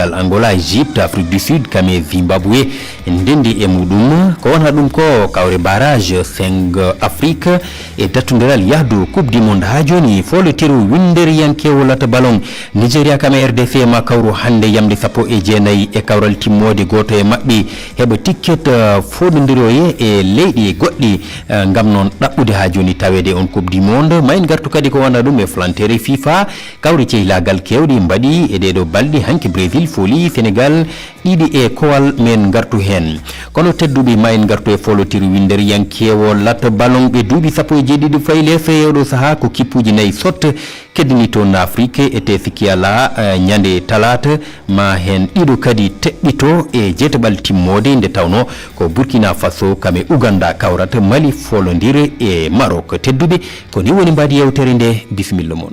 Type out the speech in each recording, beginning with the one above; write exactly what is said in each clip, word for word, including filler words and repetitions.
Angola, Égypte, Afrique du Sud, kame Zimbabwe ndendi e muɗum. Ko wona ɗum ko kawre barrage cinq Afrique e dattundiral yahdu Coupe du Monde. Haa jooni, foolotiru winnderiyankeewo lata ballon Nigeria kame R D C ma kawru hannde yamde sappo e jeenayi e kawral timmoode gooto e maɓɓe heɓa ticket, eh, fooɗondiroye e leyɗe goɗɗe, eh, ngam noon ɗaɓɓude haa jooni taweede on Coupe du Monde. Ma en ngartu kadi ko wona ɗum e flantere fifa. Kawri cehlaagal keewɗi mbaɗi e ɗeeɗo balɗe, hanki Brésil fooli Sénégal ɗiɗi e kowal, men ngartu heen. Kono tedduɓe, ma en ngartu e foolotiru winnderiyankeewo lata ballon ɓe duuɓi sappo e jeeɗiɗi fayi lees e oɗo sahaa ko kippuuji nayi sot keddini toon Afrique e te sikki alaa, eh, ñande talaata ma heen ɗiɗo kadi teɓɓito e jeetaɓal timmoode nde tawnoo ko Burkina Faso kame Uganda kawrata Mali foolondire e Maroc. Tedduɓe, ko ni woni mbaadi yewtere nde, bisimilla mon.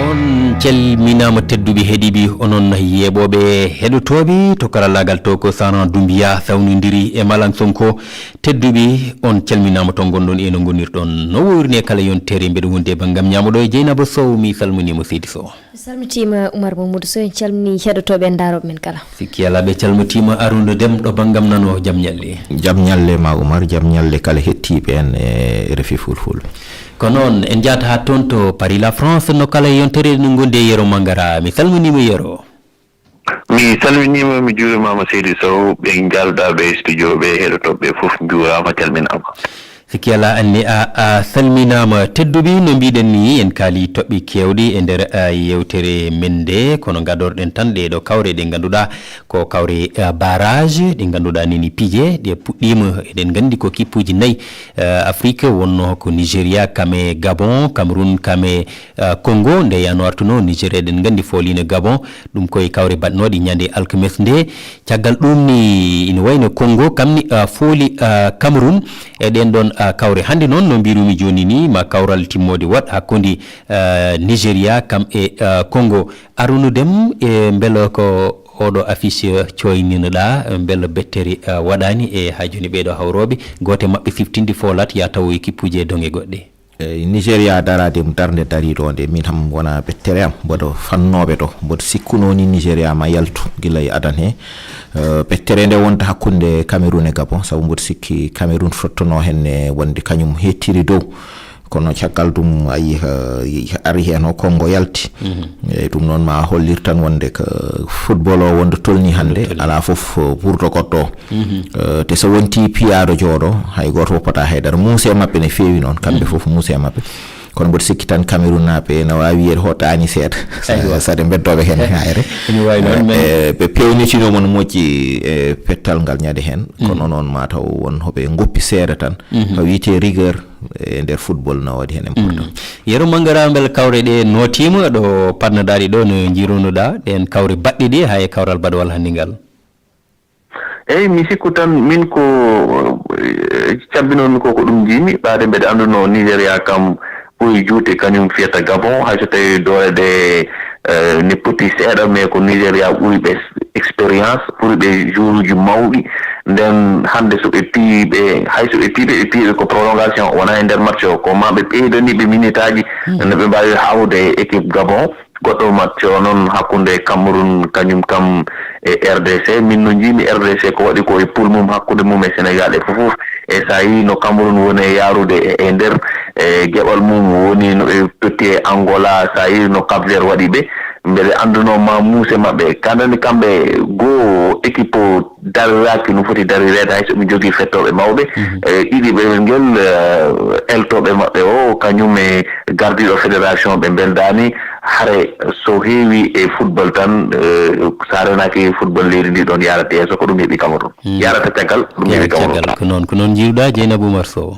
On calminaama tedduɓe heɗiiɓe, onon yeeɓooɓe heɗotooɓe to karallaagal to ko Saran Dumbiya sawnondiri e Malang Sonko. Tedduɓe, on calminaama to ngonɗon e no ngonirɗon. No wowirni e kala yontere mbeɗo wondi e banngam ñaamo ɗo e Jeynaba Sow, mi salmoniima Seydi Sow. Mi salmitiima Oumar Mamadou Sow, en calminii heɗotooɓe e ndarooɓe men kala. Sikki alaa ɓe calmitiima Arouna Dem ɗo banngam nano, jam ñalle. Jam ñalle ma Oumar, jam ñalle kala heɗtiiɓe en e R F I Fulfulde. Ko noon, en njahata haa toon to Paris la France, no kala e yontere no ngondi e Yero Mangara. Mi salminiima Yero. Mi salminiima, mi juurimaama Seydi Sow, ɓe njalɗaaɓe e studio ɓe, heɗotooɓe fof njuuraama, calminaama. Sikki alaa anni a, a salminaama. Tedduɓe, no mbiɗen ni, en kaali toɓɓe keewɗe e nder, a, yewtere men nde, kono ngadorɗen tan ɗee ɗo kawre ɗe ngannduɗaa ko kawre, a, barrage, ɗe ngannduɗaa nini piije, ɗe puɗɗiima. Eɗen nganndi ko kippuuji nayi, a, Afrique wonnoo ko Nigeria, kame Gabon, Cameroun, kame, a, Congo. Nde yano artuno Nigeria, eɗen nganndi fooliino Gabon, ɗum koye kawre baɗnooɗe ñande alkames nde. Caggal ɗum ni, ina wayno Congo kam ni, a, fooli, a, Cameroun e ɗen ɗon, a, kawre. Hannde noon, no mbirumi jooni ni, ma kawral timmoode waɗ hakkunde, a, Nigeria kam e, a, Congo. Arouna Dem, e mbela ko oɗo affiche coyninoɗa, mbela bettere, a, waɗani e haa jooni ɓeeɗo hawrooɓe, gooto e maɓɓe siftinde foolat, ya tawo e kippuuje e doŋe goɗɗe? Eyi, Nigeria daraade mo darnde dariiɗo nde, min kam wona bettere am. Mboɗo fannooɓe to, mboɗo sikkuno ni Nigeria ma yaltu gila e adan he. Eh, bettere nde wonta hakkunde Cameroun e Gabon, sabu mboɗo sikki Cameroun sottono heen ne wonde kañum hettiri dow. Kono caggal ɗum, a yi, eh, ari heen o Congo yalti. Mhm. Eyi, ɗum noon ma hollir tan wonde ko football o wonde tolni hannde, tolni. Alaa fof, eh, ɓurɗo goɗɗo o. Mhm. Eh, te so wonti piyaaɗo jooɗo, hay gooto woppata haydara. Muuse maɓɓe ne feewi noon, kamɓe Mhm. fof muuse maɓɓe. Kono mboɗo sikki tan Cameroun naaɓe ene waawi wiyeede hoɗɗaani seeɗa. Sa-, Aywa. Saɗa mbeddooɓe heen hayre. Ene waawi noon, Eh, men eh, ɓe peewnitino mon moƴƴi e pettal ngal ñande heen. Kono Mhm. noon ma taw won hoɓe ngoppi seeɗa tan. Mhm. Ko wiyetee rigueur e nder football no waɗi heen important. Mhm. Yero Mangara, mbele kawre ɗe nootiima ɗo paɗnoɗaa ɗi ɗo no njirunoɗaa ɗeen kawre baɗɗe ɗi haa e kawral baɗowal hannde ngal? Eyi, mi sikku tan, min ko, eh, cabbinoomi ko, ko ɗum njiimi, ɓaade mbeɗa annduno Nigeria kam ɓuri juuɗe, kañum fiyata Gabon, hay so tawi doole ɗe, eh, ne poti seeɗa, mais ko Nigeria ɓuri ɓe expérience, ɓuri ɓe joueuruji mawɗi. Nden hannde so ɓe piyi ɓe, hay so ɓe piyi ɓe, ɓe piyi ɓe ko prolongation, wona e nder match o, ko ma ɓe ɓeydani ɓe minitaaji, no ɓe mbaawi hawde e équipe Gabon. Goɗɗo match o noon hakkunde Cameroun, kañum kam e R D C. Min no njiimi R D C ko waɗi ko e poule mum hakkunde mum e Sénégal e fof. E so a yii no Cameroun woni e yaarude e, e nder, e geɓal mum woni no ɓe totti e Angola, so a yii no Cap Vert waɗi ɓe, mbeɗe annduno ma muuse maɓɓe. Kandani kamɓe goo équipe o dariraaki no foti darireede, hay so ɓe njogii fettooɓe mawɓe. Mhm. E ɗiɗi ɓe ngel, eh, eltooɓe maɓɓe o, kañum e gardiiɗo fédération ɓe mbeldaani. Hare so heewi e football tan, eh, so a renaaki football leydi ndi ɗoon yaarata yeeso, ko ɗum heɓi Cameroun. Mhm. Yaarata caggal, ko ɗum heɓi Cameroun. Caggal, ko noon, ko noon njiiruɗaa, Jeynaba Oumar Sow.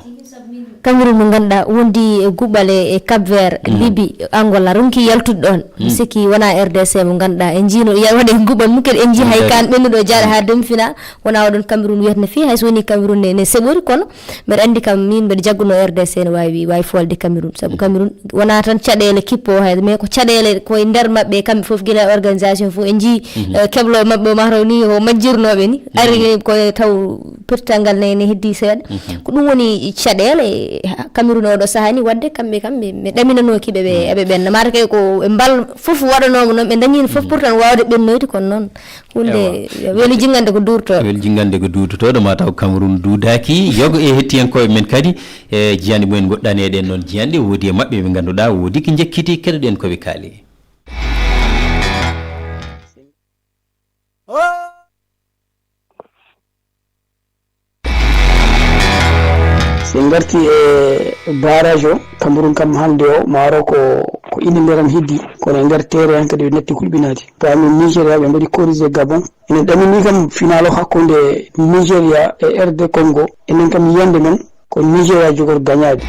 Cameroun mo ngannduɗaa wondi e guɓɓal e, e Cap Vert, Mhm. Libye, Angola, ronki yaltude ɗoon. Mi Mhm. sikki wona R D C mo ngannduɗaa en njiino ya-, waɗe guɓɓal mum kadi en njii hay Kadi. kaan ɓennuɗo jaaɗa haa demi-finale. Wona oɗon Cameroun wiyata ne fii, hay so woni Cameroun ne, ne seɓori, kono mbeɗa anndi kam min mbeɗa jagguno R D C ne waawi, waawi foolde Cameroun. Sabu Mhm. Cameroun wona tan caɗeele kippo hay, mais ko caɗeele ko e nder maɓɓe kamɓe fof, gila e organisation fof en njii, Mhm. eh, keblo maɓɓe o mataw ni o majjirnoɓe ni. Mhm. Ari ko taw pirtangal ne, ne heddi seeɗa. Mhm. Ko ɗum woni caɗeele, Cameroun oɗo sahaa ni, wadde kamɓe kam ɓe, ɓe ɗaminanooki ɓe, ɓe, eɓe ɓenna. Mata kay ko ɓe mbal fof waɗanooma noon, ɓe ndañiino fof pour tan waawde ɓennoyde, kono noon huunde weeli jingande ko duurtooɗo. Weeli jingande ko duurtotooɗo, ma taw Cameroun duudaaki. Yogo e hettiyankooɓe men kadi, e jiyanɗe mumen ngoɗɗani eɗen noon jiyanɗe, woodi e maɓɓe ɓe ngannduɗaa, woodi ko njekkiti, keɗoɗen ko ɓe kaali. So en ngarti e barrage o, Cameroun kam hannde o maaro ko ko inde nderam heddi, kono e nder terrain han kadi ɓe natti hulɓinaade. Pami Nigeria ɓe mbaɗi corrigé Gabon. Enen ɗamini kam final o hakkunde Nigeria e R D Congo, enen kam yiyande men ko Nigeria jogori gañaade.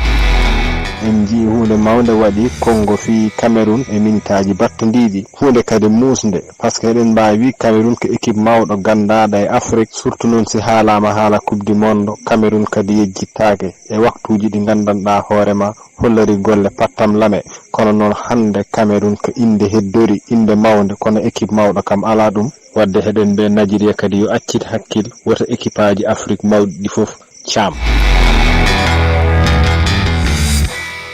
En njii huunde mawnde waɗi Congo fii Cameroun e minitaaji battondiiɗi, huunde kadi muusnde, parce que eɗen mbaawi wii Cameroun ko équipe mawɗo ganndaaɗo e Afrik, surtout noon si haalaama haala Coupe du Monde, Cameroun kadi yejjittaake e waktuuji ɗi nganndanɗaa hoore maa hollori golle pattam lame, kono noon hannde Cameroun ko innde heddori, innde mawnde, kono équipe mawɗo kam alaa ɗum, waɗde heɗen mbee Najeriya kadi yo accit hakkil, wota équipeaaji Afrik mawɗi ɗi fof caam.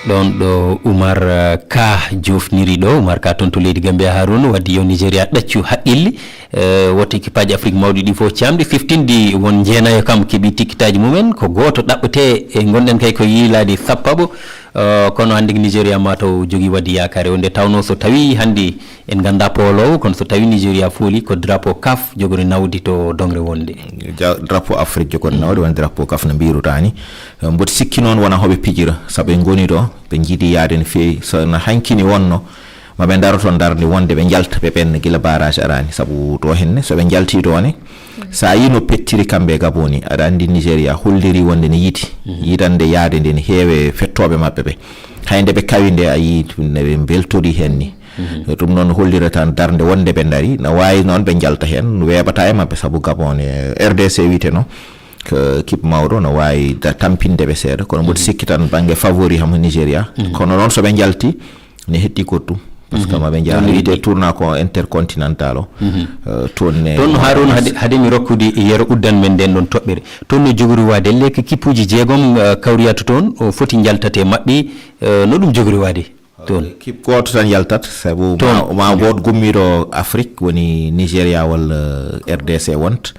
Ɗoon ɗo Umar Ka joofniri ɗo, Umar Ka toon to leydi Gambia Haruna, waddi yo Nigeria ɗaccu haqqille, woto équipeaaji Afrique mawɗi ɗi fof caamɗi, fiftinɗi won njeenayo kam keɓi tikkitaaji mumen, ko gooto ɗaɓɓetee, e ngonɗen kay ko yiilaade sappaɓo, kono hannde Nigeria ma taw jogii waddi yaakaare o, nde tawnoo so tawii hannde en nganndaa pooloowo, kono so tawii Nigeria fooli ko drapeau caf jogori nawde to doŋre wonde. Drapeau Afrique jogori nawde woni drapeau caf no mbiiruɗaa ni. Mboɗo sikki noon wonaa hoɓe pijira, sabu ɓe ngoni ɗo, ɓe njiɗi yahde no feewi. So no hankini wonno, ma ɓe ndaro toon darnde wonde ɓe njalta ɓe ɓenna gila barrage araani, sabu ɗo henne so ɓe njaltii ɗo ne, so a yii no pettiri kamɓe e Gabon ni, aɗa anndi Nigeria holliri wonde ne yiɗi yidande yahde nde ne heewe fettooɓe maɓɓe ɓe. Hay nde ɓe kawi nde a yii ne ɓe mbeltori heen ni. Ɗum noon hollira tan darnde wonde ɓe ndari, no waawi noon ɓe njalta heen, weeɓataa e maɓɓe, sabu Gabon ne R D C wiyeteno ko équipe mawɗo, no waawi tampinde ɓe seeɗa, kono mboɗo sikki tan bannge favori hamo Nigeria. Kono noon so ɓe njalti ne heddii goɗɗum, parce que maɓe njaha no wiyetee tournoi ko intercontinental o. Toon ne toon no Haruna, hade mi rokkude Yero uddan men nden ɗon toɓɓere. Toon no jogori waade lekki kippuuji jeegom kawriyata toon, o foti njaltate maɓɓe. No ɗum jogori waade toon? Équipe gooto tan yaltat, sabu ma gooto gummiiɗo Afrique, woni Nigeria walla R D C wonta.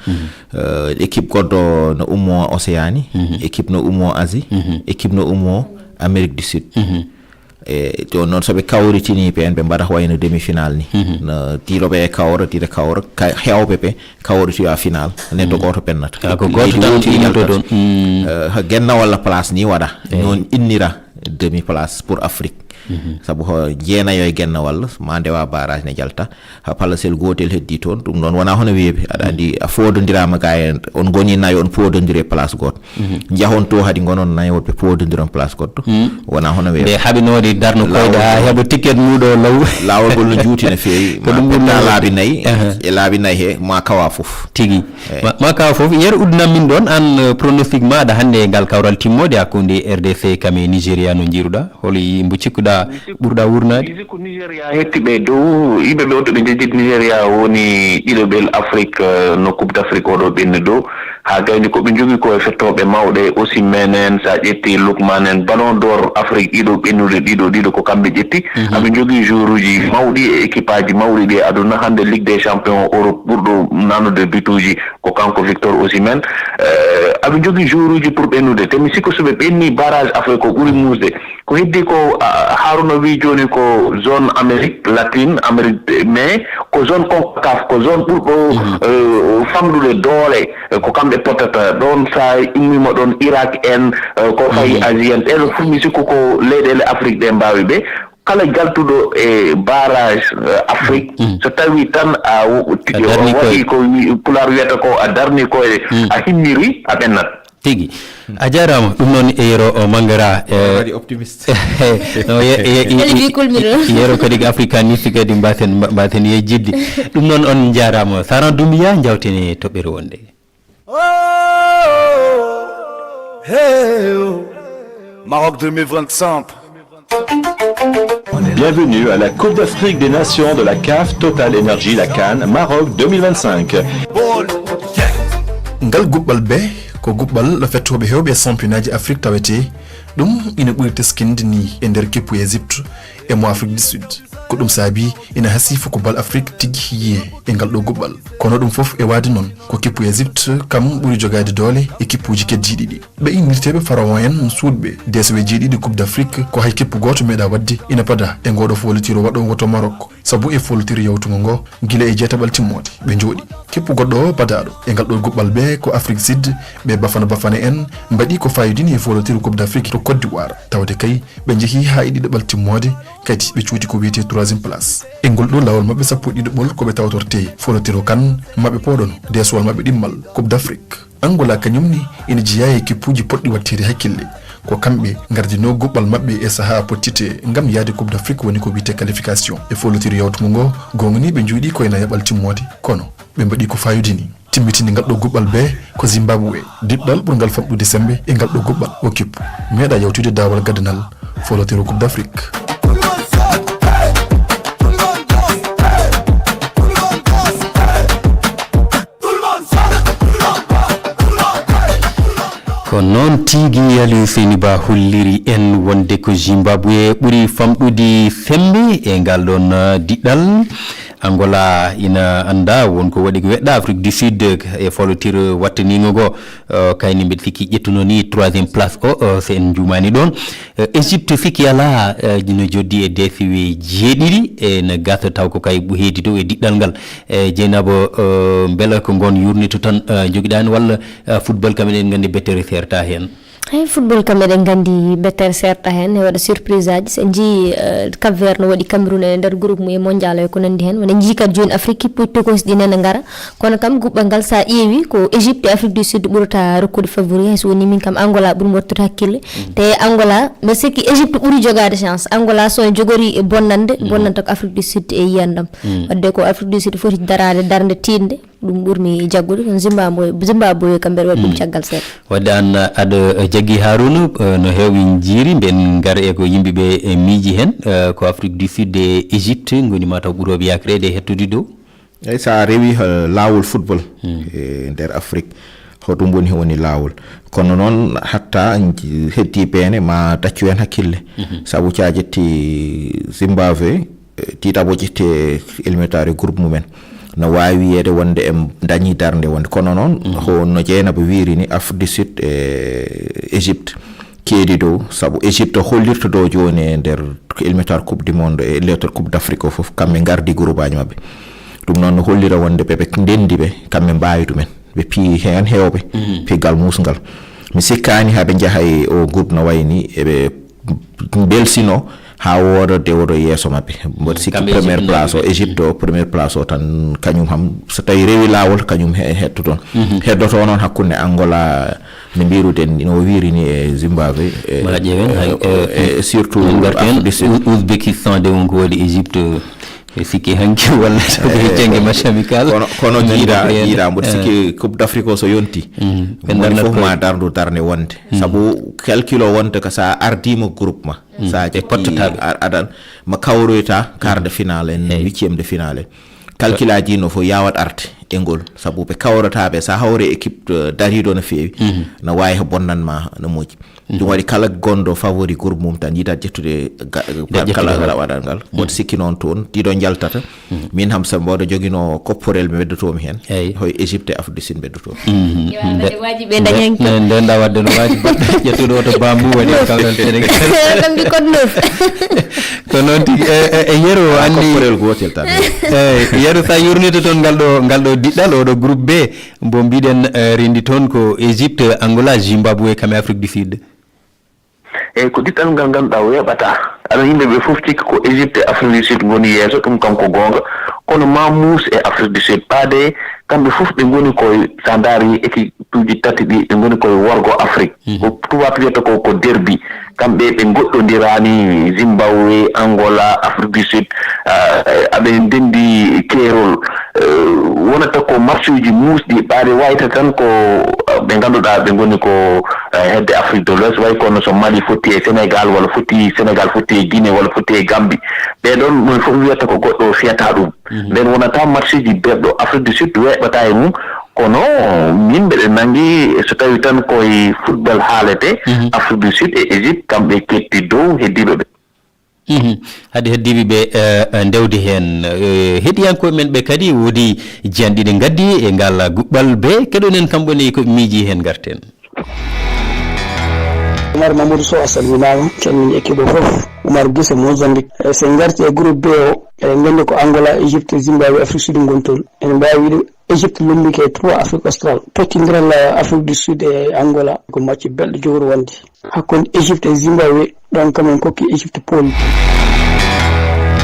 Équipe goɗɗo no ummoo Océanie, équipe no ummoo Asie, équipe no ummoo Amérique du Sud. E jooni noon, so ɓe kawritinii ɓeen, ɓe mbaɗa ko wayno demi-finale ni. No tiiɗo ɓe kawra, tiiɗo kawra, heewɓe ɓe kawritoya finale. Neɗɗo gooto bennata. Ko gooto tan innoto toon. Genna walla place ni waɗa. Noon innira demi-place pour Afrique. Sabu ho jeenayo e genna walla ma ndewa barrage ne jalta. Ha palasel gootel heddii toon, ɗum noon wonaa hono weeɓi. Aɗa anndi a foodondiraama ga e on ngonii nayo, on poodondiri e place gooto. Njahon to hadi ngonon nayo, woɓɓe poodondiron place goɗɗo. Wonaa hono weeɓi. Nde haɓinoode darno koyɗa haa heɓa ticket muuɗo law. Laawol ngol no juuti no feewi. Ko ɗum ɓurno laabi nayi. E laabi nayi he ma kawa fof. Tigi. Ma kawa fof. Yero uddinan min ɗoon aan pronostic maaɗa hannde e ngal kawral timmoode hakkunde R D C kam e Nigeria, no njiiruɗa? Holi mbo cikkuɗa ɓurɗa wurnaade? Mi sikku Nigeria hetti ɓe dow yimɓe ɓe wonɓe ɓe njejjiti Nigeria woni ɗiɗo ɓel Afrique no Coupe d'Afrique oɗo ɓenni dow. Haa gayni ko ɓe njogii ko e fettooɓe mawɗe, Osimhen en, so a ƴetti Lookman en, Ballon d'Or Afrique ɗiɗo ɓennuɗe ɗiɗo ɗiɗo ko kamɓe ƴetti. Aɓe njogii joueuruuji mawɗi e équipaaji mawɗi ɗi e aduna. Hannde Ligue des Champions Europe ɓurɗo nanude bituuji ko kanko Victor Osimhen. Aɓe njogii joueuruuji pour ɓennude, te mi sikku so ɓe ɓenni barrage Afrique ko ɓuri muusde. Ko heddi ko Haruna wi jooni ko zone Amérique latine, Amérique, mais ko zone Concacaf, ko zone ɓurɗo famɗude doole, ko kamɓe pottata ɗoon. So a immiima ɗoon Irak en, ko fayi Asie en, ɗeen fof mi sikku ko leyɗeele Afrique ɗe mbaawi ɓe. Kala jaltuɗo e barrage Afrique, so tawii tan a waɗii ko Pulaar wiyata ko a darnii ko, a himmiri, a ɓennat. Tigi. A jaaraama. Ɗum noon e Yero Mangara. Waɗi optimiste. No, Yero kadi ko africaniste kadi mbasen mbasen yejjidde. Ɗum noon on njaaraama. Saran Doumbia, njawtene toɓɓere wonde. Maroc deux mille vingt-cinq. Bienvenue à la Coupe d'Afrique des Nations de la CAF Total Energy, la CAN, Maroc deux mille vingt-cinq. Ngal guɓɓal be ko guɓɓal fettooɓe heewɓe e sampinaaji Afrik tawetee Ɗum ina ɓuri teskinde nii e nder kippu Égypte e mo Afrique du Sud. Ko ɗum saabii ina hasii fof ko bal Afrique tigi yiyee e ngal ɗoo guɓɓal. Kono ɗum fof e waade noon ko kippu Égypte kam ɓuri jogaade doole e kippuuji keddiiɗi ɗi. Ɓe innirteeɓe Pharaon en suuɗɓe deesowe jeeɗiɗi Coupe d'Afrique ko hay kippu gooto meeɗaa waɗde ina pada e ngooɗoo foolotiro waɗoongo to Maroc. Sabu e foolotiro yawtungo ngo gila e jeetaɓal timmoode ɓe njooɗi. Kippu goɗɗo o padaaɗo e ngal ɗoo guɓɓal ɓe ko Afrique Sud, ɓe Bafana Bafana en mbaɗi ko fayodini e foolotiro Coupe d'Afrique to Côte d'Ivoire. Tawde kay ɓe njehii haa e ɗiɗaɓal timmoode, kadi ɓe cuuti ko wiyetee troisième place. E ngol ɗoo laawol maɓɓe sappo e ɗiɗaɓol ko ɓe tawtortee foolotiro kan maɓɓe pooɗono deesowal maɓɓe ɗimmal Coupe d'Afrique. Angola kañum ne ina jeyaa e kippuuji potɗi waɗteede hakkille. Ko kamɓe ngardinoo guɓɓal maɓɓe e sahaa pottite ngam yahde Coupe d'Afrique woni ko wiyetee qualification. E foolotiro yawtungo ngo, goonga nii ɓe njooɗii ko e nayaɓal timmoode, kono ɓe mbaɗi ko fayodini. Timmitinde ngal ɗoo guɓɓal bee ko Zimbabwe. Diɗɗal ɓurngal famɗude semmbe e ngal ɗoo guɓɓal o kippu meeɗaa yawtude daawal gadanal foolotiro Coupe d'Afrique. Ko noon tigi, Aliou Seyni Ba holliri en wonde ko Zimbabwe ɓuri famɗude semmbe e ngal ɗoon, uh, diɗɗal. Angola ina anndaa won ko waɗi ko weɗɗa Afrique du Sud e foolotiro wattaniingo ngo, uh, kayni mbeɗa sikki ƴettuno ni troisième place o, uh, so en njuumaani ɗoon. Uh, Égypte sikki alaa, uh, ina joddi e deesowe jeeɗiɗi, e no gasa taw ko kay ɓuri heedi dow e diɗɗal ngal. E Jeynaba, uh, mbela ko ngoon yurnito tan, uh, njogiɗaa heen walla, uh, football kam eɗen nganndi bettere seerta heen? Eyi, football kam eɗen nganndi bettere seerta heen, ne waɗa surprise aji. So en njii, uh, Cap Vert no waɗi Cameroun e nder groupe mum e mondial o e ko nanndi heen. Wona en njii kadi jooni Afrique kippuuji tokosi ɗi nana ngara. Kono kam guɓɓal ngal so a ƴeewi ko Égypte e Afrique du Sud ɓurata rokkude favori, hay so woni min kam Angola ɓurmi wattude hakkille. Te Angola, mbeɗa sikki Égypte ɓuri jogaade chance. Angola so en jogori e bonnande, bonnanta ko Afrique du Sud e yiyannde am. Wadde ko Afrique du Sud foti daraade darnde tiiɗnde, ɗum ɓurmi jaggude. Kono Zimbabwe, Zimbabwe kam mbeɗa waɗi ɗum caggal seeɗa. Wadde aan aɗa jaggi Harouna, eh, no heewi njiiri, mbeɗa ngar e ko yimɓe ɓe, eh, miiji heen, eh, ko Afrique du Sud e Égypte ngoni mataw ɓurooɓe yakreede e hettude dow. Eyi, so a rewii, eh, laawol football e nder Afrique, ko ɗum woni, woni laawol. Kono noon, hatta nji-, heddii peene, ma taccu heen hakkille. Sabu so a ƴetti Zimbabwe, eh, tiiɗa mo ƴetti éliminatoire groupe mumen. No waawi wiyeede wonde en dañii darnde wonde. Kono noon, ko no Jeynaba wiiri ni, Afrique du Sud e Égypte keedi dow, sabu Égypte hollirta dow jooni e nder éliminatoire Coupe du Monde e éliminatoire Coupe d'Afrique o fof, kamɓe ngardi groupe aji maɓɓe. Ɗum noon no hollira wonde ɓe, ɓe ndenndi ɓe, kamɓe mbaawi ɗumen. Ɓe piyi heen heewɓe, piygal muusngal. Mi sikkaani haɓe njaha e o groupe no wayi ni, eɓe mbelsinoo haa wooda dewooɗo yeeso maɓɓe. Mboɗo sikki première place o, Égypte o, première place o tan, kañum ham, so tawii rewi laawol, kañum he-, hetto toon. Heddoto noon hakkunde Angola, no mbiiruɗen, no wiiri ni e Zimbabwe, e, ma ƴeewen hay, e, e, e surtout Afrique du Sud. Ouzbékistan de won ko waɗi Égypte, e, sikki hanki walla sabu e jannge match amical. Kono, kono jiiɗa, jiiɗa, mboɗo sikki Coupe d'Afrique o so yonti, woni fof ma darndu darnde wonde. Sabu calcul o wonta ko sa ardima groupe ma. Sa ƴetti a-, aɗan, ma kawroyta quart de finale en, huitième de finale en. Calcul aji no fof yawat arde e ngol. Sabu ɓe kawrata ɓe, sa hawre équipe, eh, dariɗo no feewi, no wawi he bonnan ma no moƴƴi. Ɗum waɗi kala gonɗo favori groupe mum tan yiɗat ƴettude ga-, kala laɓaɗal ngal. Mboɗo sikki noon toon, ɗiɗo njaltata. Min ham so mboɗo jogino kopporel mi weddotomi hen. Eyi. Hoy Égypte e Afrique du Sud mbeddotomi. Yo Allah, nde waji ɓe dañanke. Nde, nde, nde waɗde no waji baɗɗo ƴettuɗo oto bambu waɗi kawral Sénégal. Ɗum mbi code neuf. Ko noon tigi, e, e, e Yero anni. Kopporel gotel tan. Eyi, Yero sa yurnito toon ngal ɗo, ngal ɗo diɗɗal, oɗo groupe B, mbo mbiɗen, e, rendi toon ko Égypte, Angola, Zimbabwe, kam e Afrique du Sud. Eyi, ko diɗɗal ngal ngannduɗaa weeɓataa. Aɗa, yimɓe ɓe fof cikki ko Égypte e Afrique du Sud ngoni yeeso, ɗum kam ko goonga. Kono ma muus e Afrique du Sud. Ɓaade kamɓe fof ɓe ngoni koye, so a ndaari équipe uji tati ɗi, ɓe ngoni koye worgo Afrique. Ko tubaab wiyata ko, ko derby. Kamɓe ɓe ngoɗɗondiraani, Zimbabwe, Angola, Afrique du Sud, ah, aɓe ndenndi keerol. Eh, wonata ko match uji muusɗi, ɓaade wayta tan ko, ah, ɓe ngannduɗaa ɓe ngoni ko, eh, hedde Afrique de l'Ouest, way kono so Mali fotti e Sénégal, walla fotti, Sénégal fotti e Guinée, walla fotti e Gambie. Ɓee ɗoon, mo fof wiyata ko goɗɗo o fiyata ɗum. Nden wonata match uji berɗo Afrique du Sud weeɓata e mum, Kono min mbeɗe nangi, so tawi tan koye football haalete, Mhm. Afrique du Sud e Égypte, kamɓe ketti dow heddiiɓe ɓe. Mhm. Hade heddiiɓe ɓe, eh, eh, ndewde heen. Eh, heɗiyankooɓe men ɓe kadi woodi jiyanɗe ɗe ngaddi e ngal guɓɓal ɓe. Keɗoɗen kamɓe ne ko miiji heen ngarten. Oumar Mamadou Sow, a salminaama, calmini équipe o fof. Oumar Guissé, Mozambique. Eh, so en ngarti e groupe B o, eɗen nganndi ko Angola, Égypte, Zimbabwe, Afrique Sud ngoni toon. Eɗen mbaawi wiide Égypte lommike trois Afrique Austral. Peccindiral, eh, Afrique du Sud e Angola ko match belɗo jogori wonde. Hakkunde Égypte e Zimbabwe, ɗon kam en kokki Égypte pool.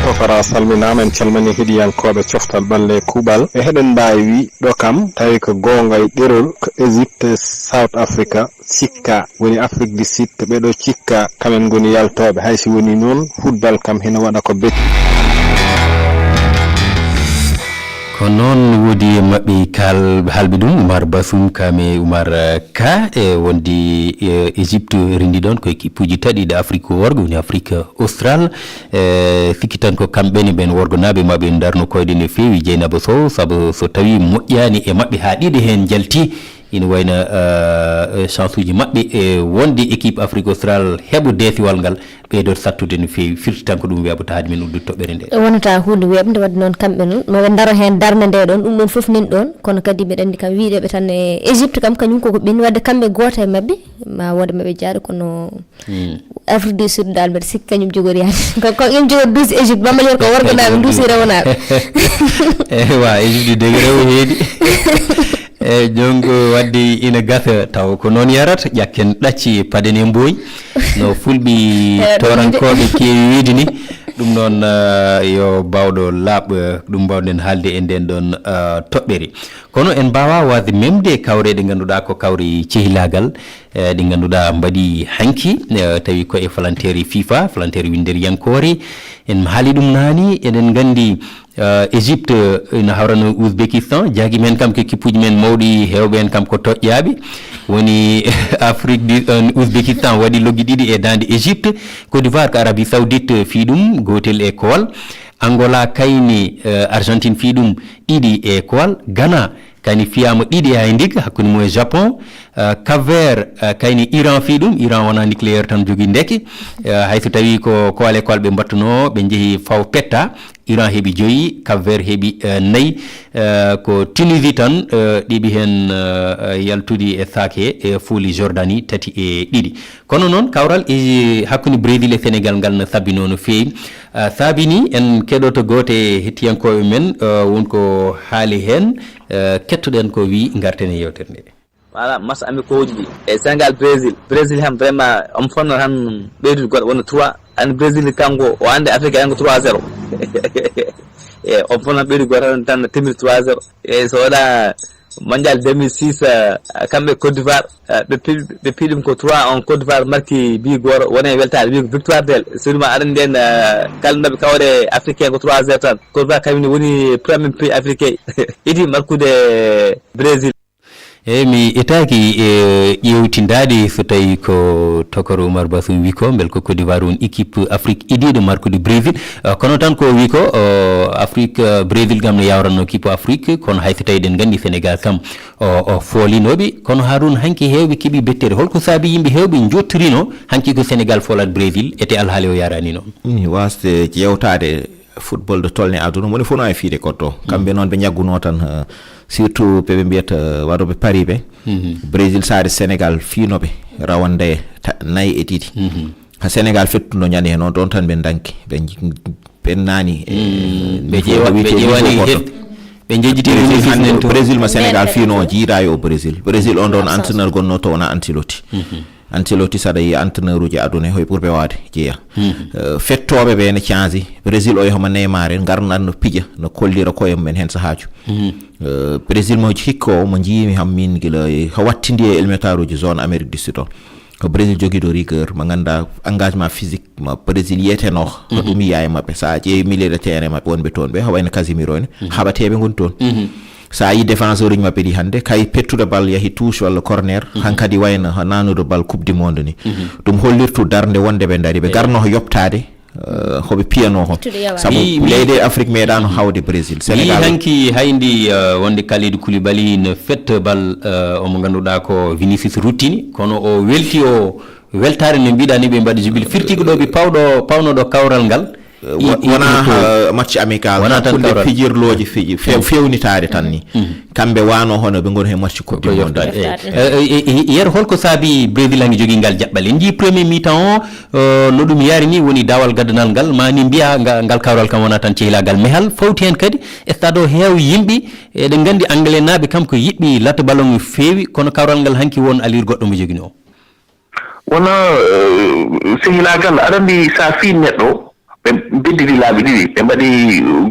Tokara salminaama, en calmini heɗiyankooɓe coftal ɓalle e kuuɓal. E heɗen mbaawi ɗo kam, tawi ko goonga e ɗerol, ko Égypte e South Africa cikka, woni Afrique du Sud, ko ɓeɗo cikka, kamen ngoni yaltooɓe, hay si woni noon, football kam hino waɗa ko bekki. Ko noon woodi e maɓɓe kal-, haalɓe ɗum, Oumar Bassoum, Kame Oumar, eh, Ka, e wondi, eh, Égypte rendi ɗon ko équipe uji taɗi ɗe Afrique worgo, woni Afrique Austral. Eh, sikki tan ko kamɓe ne ɓen worgonaaɓe maɓɓe ndarno koyɗe no feewi Dieynaba Sow, sabu so tawi moƴƴaani e maɓɓe haa ɗiɗi heen njalti, ina wayno, eh, chance uji maɓɓe e wonde équipe Afrique Austral heɓo deesiwal ngal, ɓeydoo sattude no feewi. Firti tan ko ɗum weeɓata haade men uddude toɓɓere nde. Wonata huunde weeɓnde, wadde noon kamɓe noon, mo ɓe ndaro heen darnde nde ɗoon, ɗum ɗoon fof nan ɗoon, kono kadi mbeɗa anndi kam wiydeɓe tan e Égypte kam, kañum koko ɓenni, wadde kamɓe gooto e maɓɓe, ma wooda maɓe jaaɗo, kono Hmm. Afrique du Sud dal mbeɗa sikki kañum jogori yaade. Ko, ko ɗum jogori duusi Égypte, Bamali ko worgo naaɓe, duusi rewo naaɓe. Ewa, Égypte dege rewo heedi. E jongo wadde ina gasa taw ko noon yarata, ƴakken ɗacci paden e mboy. No fulɓe Eh, ɗum torankooɓe keewi wiide ni. Ɗum noon, eh, yo baawɗo laaɓ, eh, ɗum mbaawɗen haalde e nden ɗon, eh, toɓɓere. Kono en mbaawaa waasde memde kawre ɗe ngannduɗaa ko kawre cehilaagal, eh, ɗe ngannduɗaa mbaɗi hanki, eh, tawi ko e falanteeri fifa, falanteeri winnderiyankoore. En haali ɗum naani, eɗen nganndi, eh, Égypte, eh, ina hawrano Ouzbékistan, jaagi men kam ko kippuuji men mawɗi, heewɓe en kam ko toƴƴaaɓe. Woni Afrique du, eh, Ouzbékistan waɗi loggi ɗiɗi e daande Égypte. Côte d'Ivoire ko Arabie Saoudite, eh, fii ɗum, gootel e kool. Angola kayni, eh, Argentine fii ɗum, ɗiɗi e kool. Ghana kayni fiyaama ɗiɗi hay ndig hakkunde mum e Japon. Eh, Cap Vert, eh, kayni Iran fii ɗum, Iran wonaa nucléaire tan jogii ndeke. Eh, hay so tawii ko kool e kool ɓe mbattunoo, ɓe njehi faw petta. Iran heɓi joyi, Cap Vert heɓi, eh, nayi. Eh, ko Tunisie tan, eh, ɗiɓi heen, eh, yaltudi e saak he, e fuuli Jordanie tati e ɗiɗi. Kono noon, kawral e hakkunde Brésil e Sénégal ngal no sabbinoo no feewi. Ah, saabi ni en keɗoto gooto e hettiyankooɓe men, ah, won ko haali heen, ah, kettoɗen ko wi ngarten e yewtere nde. Voilà, match amicaux uji ɗi. E Sénégal, Brésil. Brésil han vraiment, on fonno han ɓeydude goɗɗo wonno trois. An Brésil kanko, o ande Afrique en ko trois zéro. E on fonno ɓeydude goɗɗo tan, tan no timmi trois zéro. E so waɗa Mondial deux mille six, eh, kamɓe Côte d'Ivoire, eh, ɓe pi-, ɓe piɗum ko trois un, Côte d'Ivoire marki bi goto, wona e weltaade, wi ko victoire del. Seulement aɗa andi en, eh, kala noɓe kawre africain ko trois zéro tan. Côte d'Ivoire kañum ne woni premier pays africain. Idi markude Brésil. Eyi, mi etaaki e ƴeewtindaade so tawi ko tokoro Oumar Bassoum wi ko, mbel ko Côte d'Ivoire woni équipe Afrique idiiɗo markude Brésil. Eh, kono tan ko wi ko, o, Afrique, eh, Brésil kam no yawranno équipe Afrique, kono hay so tawi eɗen nganndi Sénégal kam, o, o foolinooɓe, kono Harouna, hanki heewɓe keɓi bettere. Holko saabi yimɓe heewɓe njottirino hanki ko Sénégal foolat Brésil, ete alhaali o yaraani noon? Ni waasde yewtaade football ɗo tolni aduna, moni fof no waawi fiide goɗɗo. Kamɓe noon ɓe njaggunoo tan, eh, surtout ɓe ɓe mbiyata, eh, waɗooɓe pari ɓe. Mhm. Brésil saare Sénégal fiinooɓe rawande ta-, nayi e ɗiɗi. Mhm. Ha Sénégal fettuno ñande heen, on ɗon tan ɓe ndanki. Ɓe nj-, ɓe naani, eh, Mm, ɓe ɓe ƴeewa-, ɓe ƴeewani goɗɗo. Ɓe njejjiti Brésil hannde, o Brésil ma Sénégal fiino jiidaa yo o Brésil. Brésil on ɗon entraîneur gonno to wona Ancelotti. Mhm. Ancelotti saɗa yi entraîneur uji aduna hoy ɓurɓe waade jeeya. Mhm. Eh, fettooɓe ɓe ne canji. Brésil o yahoma Neymar en ngarnan no pija, no kollira koye mum en heen sahaajo. Mhm. Eh, Brésil mo hikka o mo njiimi ham min gila e, ha wattindi e éliminatoireji zone Amérique du Sud o. Ko Brésil jogiiɗo rigueur, mo ngannduɗaa engagement physique mo Brésil yiyeteno, ko ɗum yiya e maɓɓe. So a ƴeewi milieu de terrain maɓɓe wonɓe toon ɓe, ko wayno Casemiro en, haɓateeɓe ngoni toon. So a yii défenseur uji maɓɓe ɗi hannde, kay pettuɗo bal yahi touche walla corner, hankadi wayno ko nanuɗo bal Coupe du Monde ni. Ɗum hollirtu darnde wonde ɓe ndari, ɓe ngarno ko yoɓtaade, eh, hoɓe piyanoo hon. Sabu leyɗe Afrique meeɗaano hawde Brésil, Sénégal. Hanki hayndi, eh, wonde Kalidou Koulibaly ne fetta bal, eh, omo ngannduɗaa ko Vinicius ruttini, kono o welti o weltaare no mbiɗa ni ɓe mbaɗi jubile firti ko ɗo ɓe pawɗo, pawnoɗo kawral ngal. Wona match amical, hakkunde pijirlooji fiji few fewnitaade tan ni. Kamɓe wano hono ɓe ngoni he match coupe du monde. Yer holko saabi Brésil hanki jogii ngal jaɓɓal? En njii premier mi-temps o, eh, no ɗum yari ni woni dawal gaddanal ngal, ma ni mbiya nga-, ngal kawral kam wona tan cehilagal mehal, fawti hen kadi e stade o heew yimɓe. Eɗen nganndi anglais naaɓe kam ko yiɗɓe latta ballon feewi, kono kawral ngal hanki won alire goɗɗo mo jogino o. Wona, eh, sehilaagal, aɗa anndi so a fii neɗɗo, ɓe beddidi laabi ɗiɗi, ɓe mbaɗi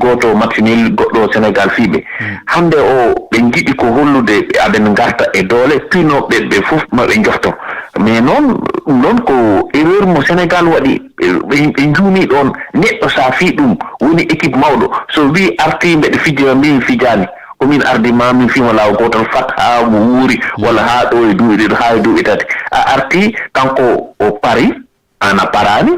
gooto match nul, goɗɗo Sénégal fii ɓe. Hannde o, ɓe njiɗi ko hollude ɓe aɓe ngarta e doole, pinooɓe ɓe fof ma ɓe njofto. Mais noon, ɗum ɗoon ko erreur mo Sénégal waɗi. Ɓe, ɓe, ɓe njuumi ɗoon. Neɗɗo so a fii ɗum, woni équipe mawɗo. So wii artii mbeɗa fijira, min fijaani. Ko min ardi ma min fima laaw gootal fat haa mo wuuri, walla haa ɗo e duuɓi ɗiɗi, haa e duuɓi tati. A arti kanko o pari, aan a paraani,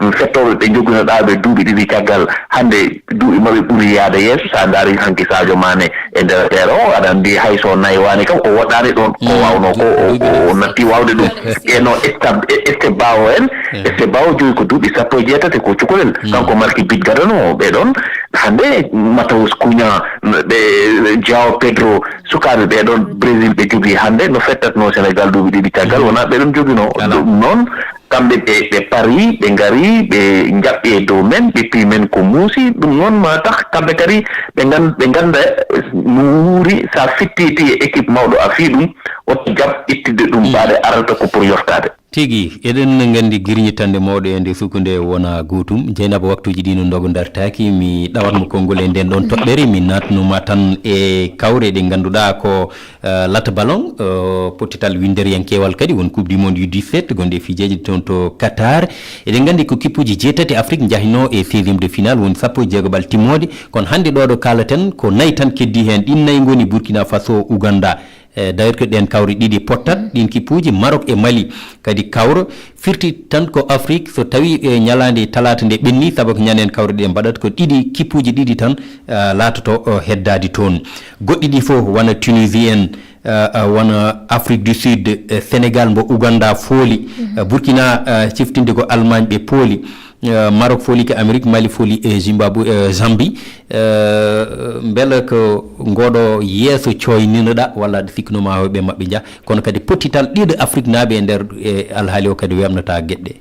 fettooɓe ɓe njogunoɗaa ɓe duuɓi ɗiɗi caggal, hannde duuɓi maɓɓe ɓuri yaade yeeso. So a ndaari hanki Sadio Mané e nder terrain o, aɗa anndi hay so naywaani kam o woɗɗaani ɗoon. Ko waawno ko o, o, o natti waawde ɗum. E no Esta-, e Esteban o en, Esteban o jogi ko duuɓi sappo e jeetati ko cukalel. Kanko marki bit gadano ɓe ɗoon. Hannde Mateus Cunha, ɓe João Pedro, sukaaɓe ɓee ɗoon Brésil ɓe jogii hannde no fettatnoo Sénégal duuɓi ɗiɗi caggal, wonaa ɓe ɗoon joginoo. Ɗum noon, kamɓe ɓe, ɓe parii, ɓe ngarii, ɓe njaɓɓi e dow men, ɓe pii men ko muusi. Ɗum noon maa tax kamɓe kadi ɓe ngan-, ɓe ngannda no wuuri. So a fittitii e équipe mawɗo, a fii ɗum, woto jaɓ ittidde ɗum, ɓaade arata ko pour yoftaade. Tigi, eɗen nganndi girñitannde mawɗo e nde sukunde wona gootum. Jeynaba, waktuuji ɗi no ndogo dartaaki, mi ɗawat mo konngol e nden ɗon toɓɓere, mi naatnuma tan e kawre ɗe ngannduɗaa ko, eh, latta ballon, eh, pottital winnderiyankewal kadi, won Coupe du Monde U dix-sept, gonɗe e fijeeji toon to Qatar. Eɗen nganndi ko kippuuji jeetati Afrique njahino e seizième de finale, woni sappo e jeego bal timmoode. Kono hannde ɗo ɗo kaalaten, ko nayi tan keddii heen. Ɗin nayi ngoni Burkina Faso, Ouganda. Eh, d'ailleurs, ko ɗen kawre ɗiɗi pottat, ɗin kippuuji, Maroc e Mali kadi kawro. Firti tan ko Afrique, so tawi, eh, ñalaande talaata nde ɓenni, sabu ko ñanden kawre ɗe mbaɗat, ko ɗiɗi kippuuji ɗiɗi tan, eh, laatoto, eh, heddaade toon. Goɗɗi ɗi fof, wona Tunisie en, eh, eh, wona Afrique du Sud, eh, Sénégal mbo Ouganda fooli, eh, Burkina, eh, ciftinde ko Allemagne ɓe pooli. Eh, Maroc fooli ko Amérique, Mali fooli e Zimbabwe, eh, Zambie. Eh, mbela ko ngoɗo yeeso coyninoɗa, walla aɗa sikkuno ma hoyɓe maɓɓe njaha, kono kadi pottital ɗiɗo Afrique naaɓe e nder, eh, alhaali o kadi wemnata geɗɗe?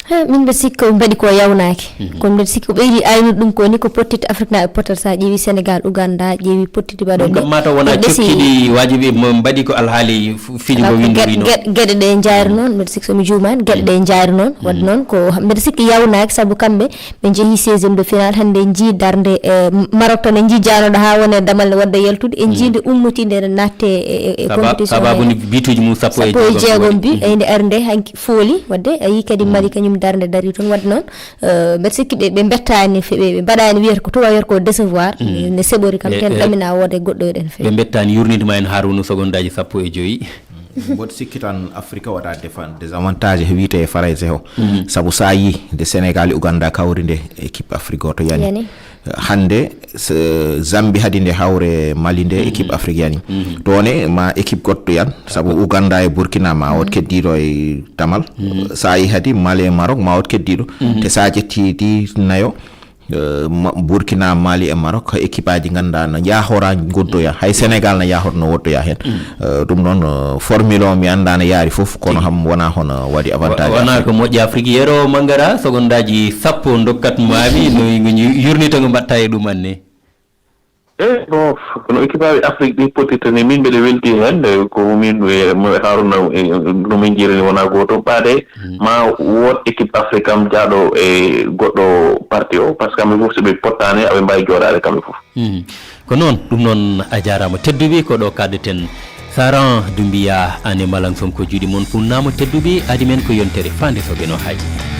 He, min mbe sikka ɓe mbaɗi ko yawnaaki. Kono mbeɗa sikki ko ɓeydi aynude ɗum ko ni ko pottitte Afrique naaɓe pottat, so a ƴeewi Sénégal, Ouganda, ƴeewi pottitte mbaɗo ɗum kam mata wona cokkiɗi waajibi mo mbaɗi ko alhaali f-, fijo ngo windori noon. Geɗe, geɗe ɗe njaari noon, mbeɗa sikki so mi juumaani, geɗe ɗe njaari noon. Waɗi noon ko mbeɗa sikki yawnaaki sabu kamɓe ɓe njehi seizième de finale, hannde njii darnde e Maroc tan, en njii jaanoɗo haa woni e damal ne wadde yaltude, en njii nde ummotii nde ene naatte e, e, e compétition sababu ni bituuji mum sappo e jeegom mbi, eyyi nde ari nde hanki fooli, wadde a yii kadi Mali kañum darnde darii toon, wadde noon, eh, mbeɗa sikki ɓe, ɓe mbettaani fe-, ɓe, ɓe mbaɗaani wiyata ko tubaak wiyata ko décevoir, ne seɓori kam, ten ɗamina woode goɗɗo eɗen feewi. Ɓe mbettaani yurnitma en Harouna secondaji sappo e joyi. Mboɗo sikki tan Afrique waɗa défa-, désavantage he wiyte e Farayse o. Sabu so a yii nde Sénégal e Ouganda kawri nde équipe Afrique o to yani. Yani. Hannde s-, Zambie hadi nde hawre Mali nde équipe Afrique yani. Ɗone ma équipe goɗɗo yan, sabu Ouganda e Burkina ma wot keddiɗo e tamal. So a yii hadi Mali e Maroc ma wot keddiɗo. Te so a ƴetti ɗi nayo, eh, Ma-, Burkina, Mali e Maroc, ko équipe aji ngannduɗaa no yahora ngoddoya. Hay Sénégal no yahora no woddoya heen. Eh, ɗum noon, eh, formule o mi anndaa no yaari fof, kono ham wonaa hono waɗi avantage. Wonaa ko moƴƴi Afrique. Yero Mangara, secondaji sappo ndokkat mami, no, no yurnita ngo mbaɗta e ɗum anne. Eh, bon, kono équipe aji Afrique ɗi pottirta ni, min mbeɗa welti heen, eh, ko min, eh, mo Haruna, eh, no min njiyri ni wonaa gooto. Ɓaade ma wood équipe Afrique kam jaaɗo e goɗɗo parti o, parce que kamɓe fof so ɓe pottaani, aɓe mbaawi jooɗaade kamɓe fof. Mhm. Ko noon, ɗum noon a jaaraama. Tedduɓe, ko ɗo kaaddeten. Saran Dumbiya, Ane Malang Sonko, juuɗe mon funnaama. Tedduɓe, adi men ko yontere faande soɓe no haaji.